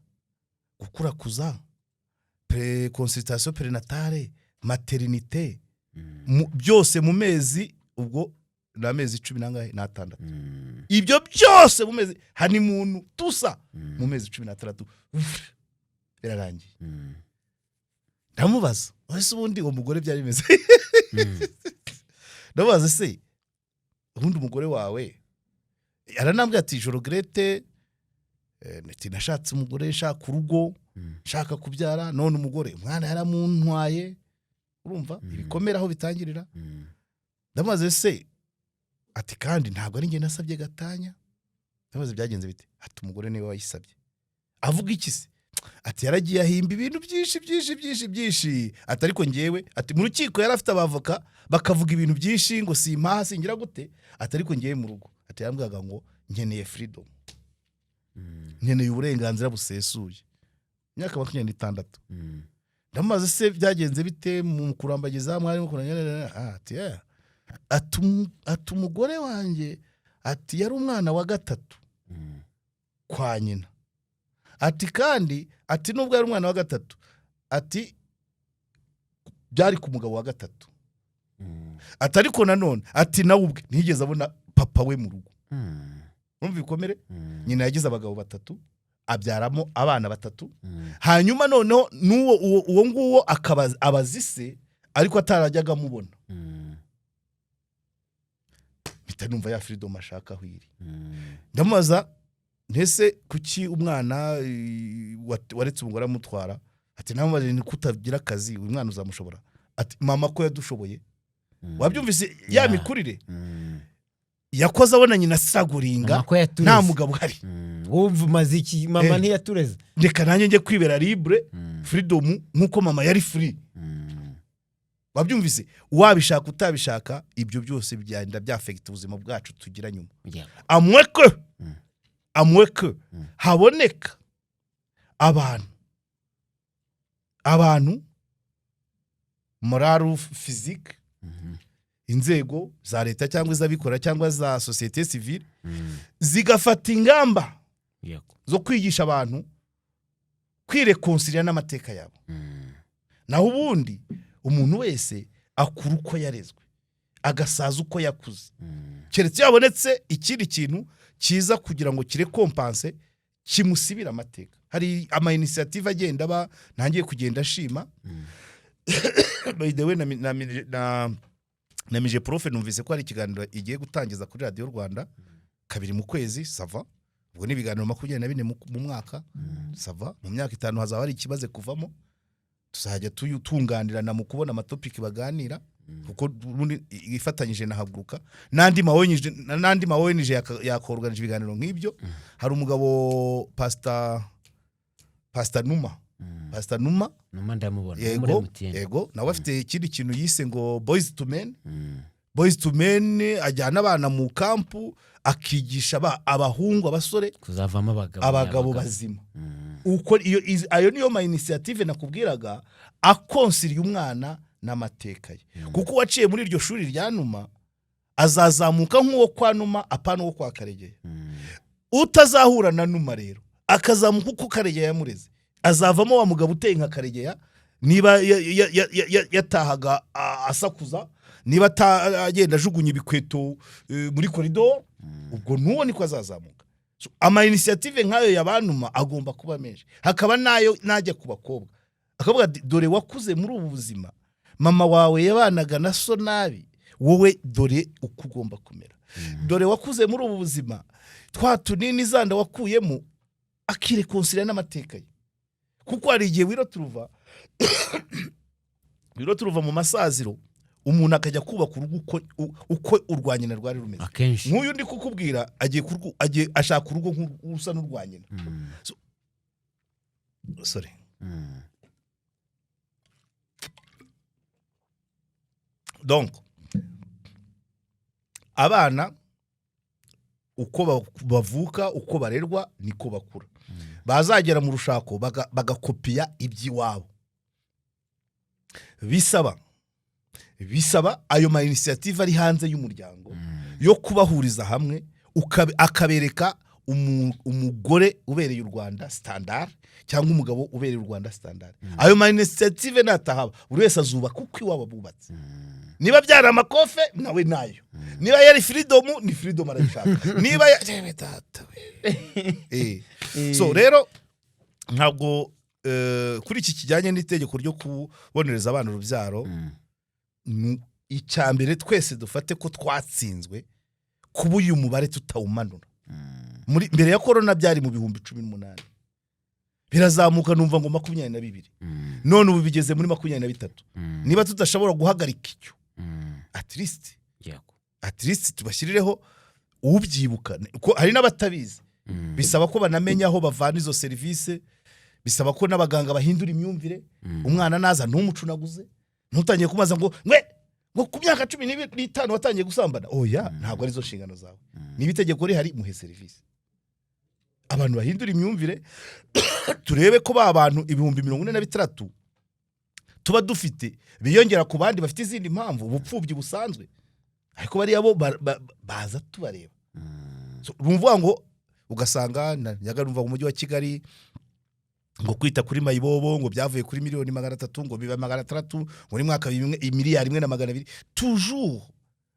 gukurakuza, consultation prénatale, maternité, byose mu mezi, ubwo ni amezi cumi n'angahe? N'atandatu. Ibyo byose mu mezi honeymoon tusa mu mezi 16, uf, birarangiye. Ndamubaza: "Ese ubundi uwo mugore byari bimeze?" Ndamubaza: "Se ubundi umugore wawe?" Aranambwira ati: "Je regrette, ati nashatse umugore nshaka urugo, nshaka kubyara, none umugore umwana yaramuntwaye." Urumva ibikomere aho bitangirira. Ndamubaza se, ati: "Kandi ntabwo ari njye nasabye gatanya." Ndamubaza: "Byagenze bite?" Ati: "Umugore niwe wayisabye." Avuga iki se? Ati: "Yaragiye ahimba ibintu byinshi byinshi byinshi byinshi." Ati: "Ariko ngewe," ati, "mu rukiko yari afite abavoka bakavuga ibintu byinshi ngo simpaha, singira gute." Ati: "Ariko ngewe mu rugo," ati, "yambwiraga ngo nkeneye freedom, nkeneye uburenganzira busesuye." Imyaka 26. Ndamubaza: "Se byagenze bite mu kurambagiza, mwari mukuranye?" Ati: "Yeah." Ati: "Umugore wanjye," ati, "yari umwana wa gatatu kwa nyina." Ati: "Kandi," ati, "nubwo yari umwana wa gatatu," ati, "byari ku mugabo wa gatatu." Ati: "Ariko nanone," ati, "nawe ubwe ntiyigeze abona papa we mu rugo." Urumva ibikomere? Nyina yagize abagabo batatu, abyaramo abana batatu, hanyuma noneho n'uwo uwo nguwo akaba abazi se, ariko atarajyaga amubona. Mpita numva ya freedom ashaka aho iri. Ndamubaza: "Ntese kuki umwana waretse umugore amutwara?" Ati, namubaza ni kutagira akazi, uyu mwana uzamushobora? Ati: "Mama ko yadushoboye." Wabyumvise ya mikurire yakoze abona nyina asaguringa Mama ko yatureze. nta mugabo uhari. Wumva umaze iki mama ntiyatureze? Reka nanjye njye kwibera libre, freedom, nk'uko mama yari free. Wabyumvise? Wabishaka utabishaka, ibyo byose byagenda byaffecta ubuzima bwacu tugira nyuma. Amweke amweke haboneka abantu moral, physique, inzego za leta cyangwa iz'abikorera cyangwa za société civile zigafata ingamba zo kwigisha abantu kwiréconcilia n'amateka yabo. Naho ubundi umuntu wese akura uko yarezwe, agasaza uko yakuze, keretse iyo habonetse ikindi kintu cyiza kugira ngo kirécompense, kimusibire amateka. Hari ama initiative agenda aba, ntangiye kugenda ashima. By the way, na MIGEPROF numvise ko hari ikiganiro igiye gutangiza kuri Radiyo Rwanda kabiri mu kwezi. Ça va, ubwo ni ibiganiro 24 mu mwaka. Ça va, mu myaka 5 hazaba hari ikibaze kuvamo, tuzajya tunganirana mu kubona amatopics baganira, kuko ubundi ifatanyije na Haguruka n'andi ma ONG yakorganije ibiganiro nk'ibyo. Hari umugabo Pastor Numa, Pastor Numa. Numa ndamubona wo muri Yego. MTN. Yego, nawe afite ikindi kintu yise ngo Boys to Men. Boys to Men, ajyana abana mu camp, akigisha abahungu, abasore kuzavamo abagabo. Abagabo nyabagabo. bazima. Uko iyo ayo niyo ma initiative nakubwiraga aconcilia umwana n'amateka ye, kuko uwaciye muri iryo shuri rya Numa azazamuka nk'uwo kwa Numa, apana uwo kwa Karegeya. Utazahura na Numa rero akazamuka uko Karegeya yamureze, azavamo wa mugabo uteye nka Karegeya. Niba yatahaga asakuza, niba agenda ajugunya ibikweto muri koridoro, ubwo n'uwo niko azazamuka. So, ama initiative nk'ayo ya ba Numa agomba kuba menshi, hakaba n'ayo najya ku bakobwa, akavuga ati: "Dore wakuze muri ubu buzima, mama wawe yabanaga na so nabi, wowe dore uko ugomba kumera. Dore wakuze muri ubu buzima, twa tunini zanda wakuyemo." Akiréconcilia n'amateka ye, kuko hari igihe wiro turuva mu masaziro, umuntu akajya kubaka urugo uko urwa nyina rwari rumeze. Akenshi. Nk'uyu ndi kukubwira agiye ashaka urugo rusa n'urwa nyina. Sorry. Donc abana uko bavuka, uko barerwa niko bakura. Bazagera mu rushako bagakopiya iby'iwabo. Bisaba ayo ma initiative ari hanze y'umuryango yo kubahuriza hamwe, akabereka umugore ubereye u Rwanda standard cyangwa umugabo ubereye u Rwanda standard. Ayo ma initiative natahaba, buri wese azubaka uko iwabo bubatse. Niba byari amakofe, nawe nayo. Niba yari freedom, ni freedom arayishaka. Niba Yewe data we. So rero ntabwo kuri iki kijyanye n'itegeko ryo kubonereza abana urubyaro, icya mbere twese dufate ko twatsinzwe kuba uyu mubare tutawumanura. Muri mbere ya korona byari mu 18,000, birazamuka, numva ngo 22, none ubu bigeze muri 23. Niba tudashobora guhagarika icyo, at least at least tubashyirireho ubyibuka, ko hari n'abatabizi. Bisaba ko banamenya aho bavana izo serivisi, bisaba ko n'abaganga bahindura imyumvire. Umwana naza ntumucunaguze, ntutangiye kumaza ngo mwe ngo ku myaka 15 watangiye gusambana. Oya, ntabwo arizo nshingano zawe. Niba itegeko rihari, muhe serivisi. Abantu bahindura imyumvire, turebe ko ba bantu 46,000 tuba dufite biyongera ku bandi bafite izindi mpamvu, ubupfubyi busanzwe, ariko bariya bo baza tubareba. So, ni ukuvuga ngo ugasanga njyaga numva mu mujyi wa Kigali ngo kwita kuri mayibobo ngo byavuye kuri miliyoni 300 ngo biba 600, ngo muri mwaka 1.2 miliyari toujours,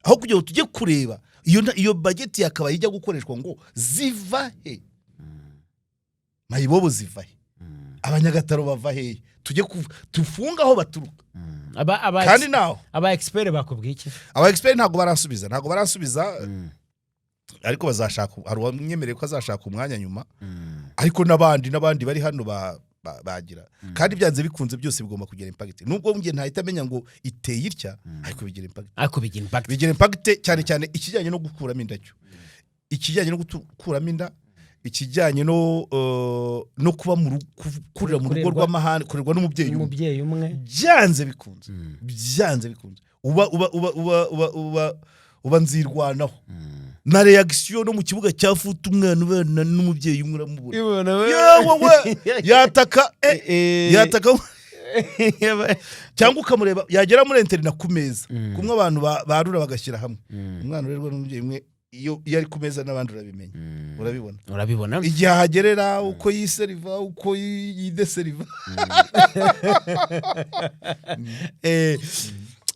aho kugira ngo tujye kureba iyo budget yakabaye ijya gukoreshwa ngo ziva he, mayibobo ziva he, abanyagataro bava hehe, tujye tufunge aho baturuka. Kandi naho Aba expert bakubwiye iki? Aba expert ntabwo baransubiza, ariko bazashaka. Hari uwamwemereye ko azashaka umwanya nyuma, ariko n'abandi bari hano bagira. Kandi byanze bikunze byose bigomba kugira impact, nubwo njye ntahita amenya ngo iteye itya, ariko bigira impact. Ariko bigira impact. Bigira impact, cyane cyane ikijyanye no gukuramo inda cyo, ikijyanye no gukuramo inda. Ikijyanye no kuba mu rugo, kurira mu rugo Kurerwa- rw'amahane, kurerwa n'umubyeyi umwe, Umubyeyi umwe. Byanze bikunze, byanze bikunze uba nzirwanaho na réaction no mu kibuga cya foot. Umwana ubana n'umubyeyi umwe uramubona, yewe we, yataka, yataka cyangwa ukamureba yagera muri internat ku meza kumwe abantu barura bagashyira hamwe. Umwana urerwa n'umubyeyi umwe, iyo ari ku meza n'abandi urabimenya, urabibona. Urabibona. Igihe ahagerera, uko yiseriva, uko yideseriva.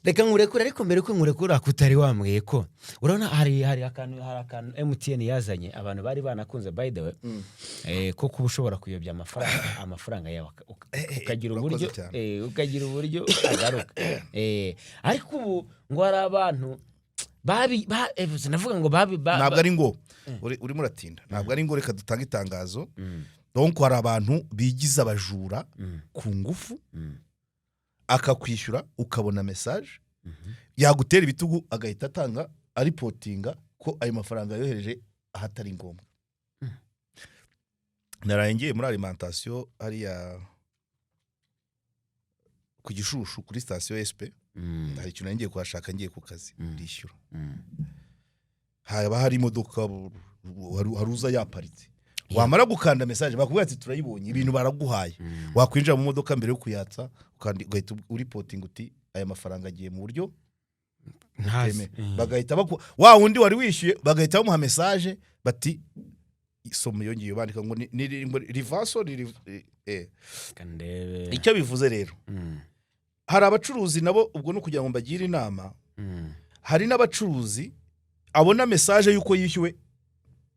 Reka nkurekure, ariko mbere ko nkurekura kutari wambwiye ko urabona hari akantu MTN yazanye abantu bari banakunze, by the way, ko kuba ushobora kuyobya amafaranga yawe ukagira Urakoze uburyo cyane. Ukagira uburyo agaruka. Ariko ubu ngo hari abantu babi ba, sinavuga ngo babi ba, Ntabwo ari ngo urimo uratinda, ntabwo ari ngo. Reka dutange itangazo. Donc hari abantu bigize abajura ku ngufu, akakwishyura ukabona message, yagutera ibitugu agahita atanga aripotinga ko ayo mafaranga yohereje ahatari ngombwa. Naraye ngiye muri alimentation hariya ku Gishushu kuri sitasiyo SP. Hari ikintu nari ngiye kuhashaka, ngiye ku kazi, ndishyura. Haba hari imodoka, hari uza yaparitse, wamara gukanda message bakubwira ati "Turayibonye", ibintu baraguhaye. Wakwinjira mu modoka, mbere yo kuyatsa ugahita uripotinga uti "Aya mafaranga agiye mu buryo Ntazi. bwemewe." Bagahita baku wa wundi wari wishyuye bagahita bamuha message bati "Soma iyo ngiyo", bandika ngo ni ngo reversal ni Reka ndebe. Icyo bivuze rero, hari abacuruzi nabo, ubwo ni ukugira ngo mbagire inama, hari n'abacuruzi abona message y'uko yishyuwe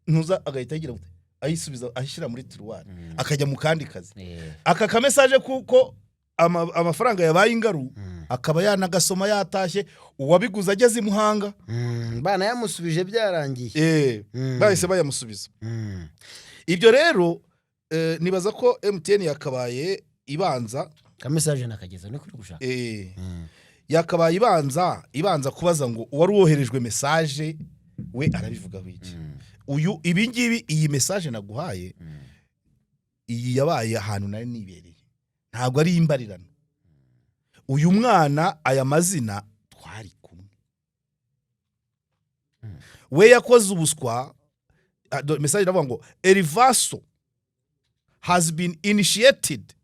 ntuza agahita agira gute, ayisubiza ayishyira muri tiroir, akajya mu kandi kazi. Aka kamessage kuko amafaranga yabaye ingaru, akaba yanagasoma yatashye, uwabiguze ageze i Muhanga. Banayamusubije byarangiye. Bahise bayamusubiza. Ibyo rero, nibaza ko MTN yakabaye ibanza Kamessage nakageza ni kuri gushaka. Yakabaye ibanza kubaza ngo uwari woherejwe message we arabivugaho iki? Uyu ibi ngibi, iyi message naguhaye, iyi yabaye ahantu nari nibereye, ntabwo ari imbarirano. Uyu mwana, aya mazina, twari kumwe, we yakoze ubuswa. Message iravuga ngo "A reversal has been initiated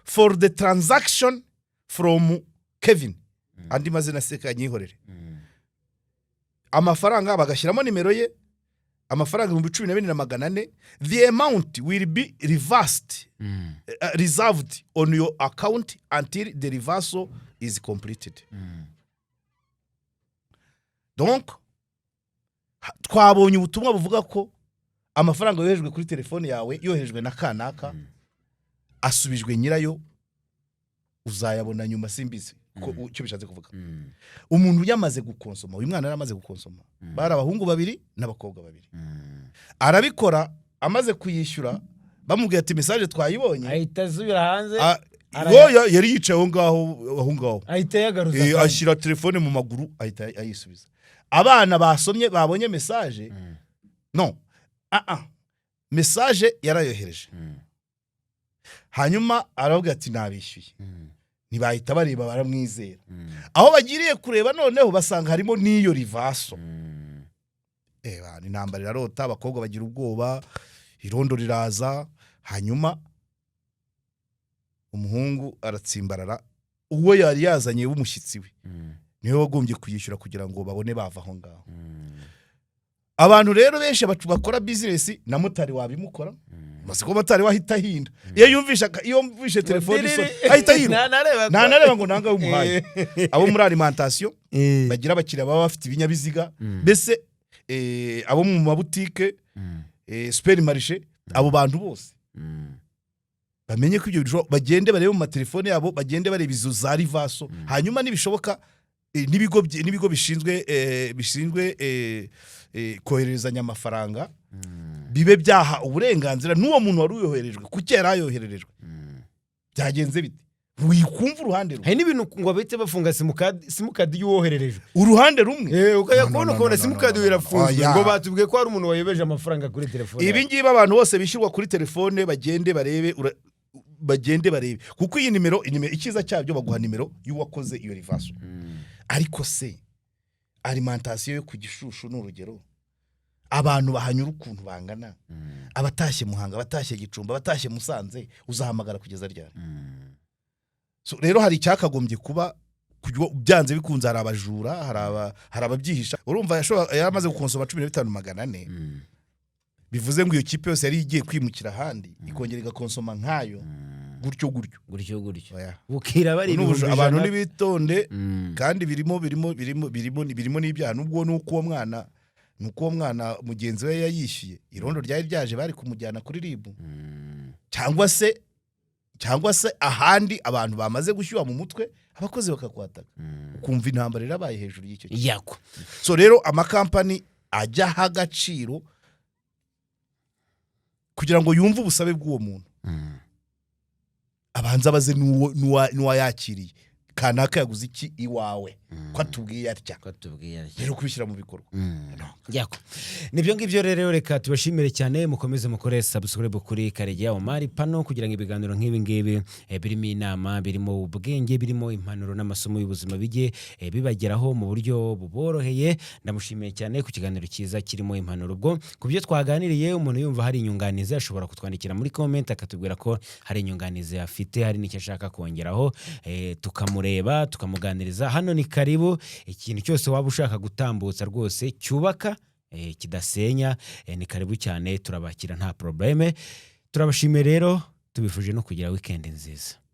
for the transaction from Kevin", andi mazina seka nyihorere. Amafaranga bagashyiramo nimero ye, amafaranga 14,400. "The amount will be reversed, reserved on your account until the reversal is completed." Donc twabonye ubutumwa buvuga ko amafaranga yoherejwe kuri telefone yawe, yoherejwe na kanaka, asubijwe nyirayo, uzayabona nyuma. Simbizi ko icyo bishatse kuvuga. Umuntu yamaze gukonsoma, uyu mwana yari amaze gukonsoma, bari abahungu babiri n'abakobwa babiri. Arabikora, amaze kuyishyura bamubwiye ati "Message twayibonye." Ahita asubira hanze. Oya, yari yicaye aho ngaho, aho ngaho. Ahita yagaruza kandi. Ashyira telefone mu maguru, ahita ayisubiza. Abana basomye, babonye message. No message yarayohereje, hanyuma aravuga ati "Nabishyuye." Ntibahita bareba, baramwizera. Aho bagiriye kureba noneho basanga harimo n'iyo reversal. Intambara irarota, abakobwa bagira ubwoba, irondo riraza, hanyuma umuhungu aratsimbarara. Uwo yari yazanye w'umushyitsi we niwe wagombye kuyishyura kugira ngo babone bava aho ngaho. Abantu rero benshi bakora bizinesi na motari wabimukora, maze ko motari we ahita ahinda iyo yumvishe telefone isona ahita yiruka, ntanareba ngo nanga umuhaye. Abo muri alimentation bagira abakiriya baba bafite ibinyabiziga, mbese abo mu mabutike, supermarché, abo bantu bose bamenye ko ibyo bagende barebe mu matelefone yabo, bagende bareba izo za reversal. Hanyuma nibishoboka, n'ibigo bishinzwe kohererezanya amafaranga bibe byaha uburenganzira n'uwo muntu wari uyoherejwe. Kuki yari ayohererejwe? Byagenze bite? Wikumva uruhande rumwe. Hari n'ibintu ngo bahite bafunga simukadi, simukadi y'uwohererejwe. Uruhande rumwe. Ukajya No, no, kubona no, ukabona no, no, simukadi no, no, no. irafunzwe, Oya. ngo batubwiye ko hari umuntu wayobeje amafaranga kuri telefone. Ibi ngibi, abantu bose bishyurwa kuri telefone bagende barebe, bagende barebe, kuko iyi nimero, icyiza cyabyo baguha nimero y'uwakoze iyo reversal. Ariko se alimentation yo ku Gishushu, ni urugero, abantu bahanyura ukuntu bangana, abatashye Muhanga, abatashye Gicumbi, abatashye Musanze, uzahamagara kugeza ryari? So, rero hari icyakagombye kuba byanze bikunze hari abajura, hari ababyihisha. Urumva yaramaze gukonsoma 15,400. Bivuze ngo iyo kipe yose yari igiye kwimukira ahandi, ikongera igakonsoma nkayo, gutyo gutyo. Gutyo gutyo. Oya. Bukira bari Ubu ni ibihumbi abantu 100. nibitonde. Kandi birimo n'ibyaha, nubwo nuko uwo mwana mugenzi we yayishyuye, irondo ryari ryaje, bari kumujyana kuri RIB cyangwa se ahandi abantu bamaze gushyuha mu mutwe, abakozi bakakwataka, ukumva intambara irabaye hejuru y'icyo kintu. Yako. So rero amakampani ajya aha agaciro kugira ngo yumve ubusabe bw'uwo muntu, abanza abaze n'uwayakiriye: kanaka yaguze iki iwawe, ko atubwiye atya? Ko atubwiye atya. Rero kubishyira mu bikorwa. Yako, nibyo ngibyo rero. Reka tubashimire cyane, mukomeze mukore subscribe kuri Karegeya Omari Pano, kugira ngo ibiganiro nk'ibi ngibi birimo inama, birimo ubwenge, birimo impanuro n'amasomo y'ubuzima bijye bibageraho mu buryo buboroheye. Ndamushimiye cyane ku kiganiro cyiza kirimo impanuro. Ubwo ku byo twaganiriye, umuntu yumva hari inyunganizi, ashobora kutwandikira muri comment, akatubwira ko hari inyunganizi afite, hari n'icyo ashaka kongeraho, tukamureba, tukamuganiriza. Hano ni karibu, ikintu cyose waba ushaka gutambutsa rwose cyubaka, kidasenya, ni karibu cyane, turabakira nta problème. Turabashimiye rero, tubifuje no kugira weekend nziza.